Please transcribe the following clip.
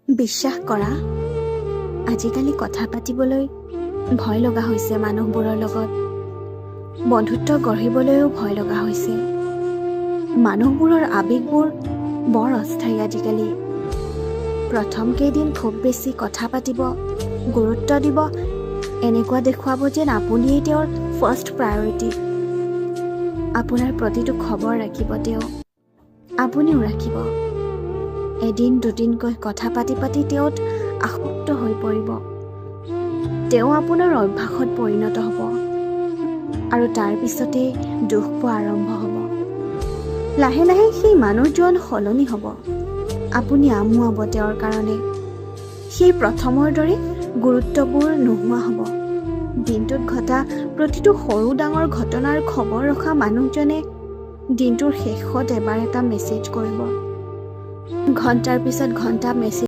বিশ্বাস কৰা, আজিকালি কথা পাতিবলৈ ভয় লগা হৈছে মানুহবোৰৰ লগত। বন্ধুত্ব গঢ়িবলৈও ভয় লগা হৈছে। মানুহবোৰৰ আৱেগবোৰ বৰ অস্থায়ী আজিকালি। প্ৰথম কেইদিন খুব বেছি কথা পাতিব, গুৰুত্ব দিব, এনেকুৱা দেখুৱাব যেন আপুনিয়েই তেওঁৰ ফাৰ্ষ্ট প্ৰায়ৰিটি। আপোনাৰ প্ৰতিটো খবৰ ৰাখিব তেওঁ, আপুনিও ৰাখিব। এদিন দুদিনকৈ কথা পাতি পাতি তেওঁত আসক্ত হৈ পৰিব। তেওঁ আপোনাৰ অভ্যাসত পৰিণত হ'ব আৰু তাৰ পিছতেই দুখ পোৱা আৰম্ভ হ'ব। লাহে লাহে সেই মানুহজন সলনি হ'ব। আপুনি আমুৱাব তেওঁৰ কাৰণে। সেই প্ৰথমৰ দৰে গুৰুত্ববোৰ নোহোৱা হ'ব। দিনটোত ঘটা প্ৰতিটো সৰু ডাঙৰ ঘটনাৰ খবৰ ৰখা মানুহজনে দিনটোৰ শেষত এবাৰ এটা মেছেজ কৰিব। ঘণ্টাৰ পিছত ঘণ্টা মেছেজ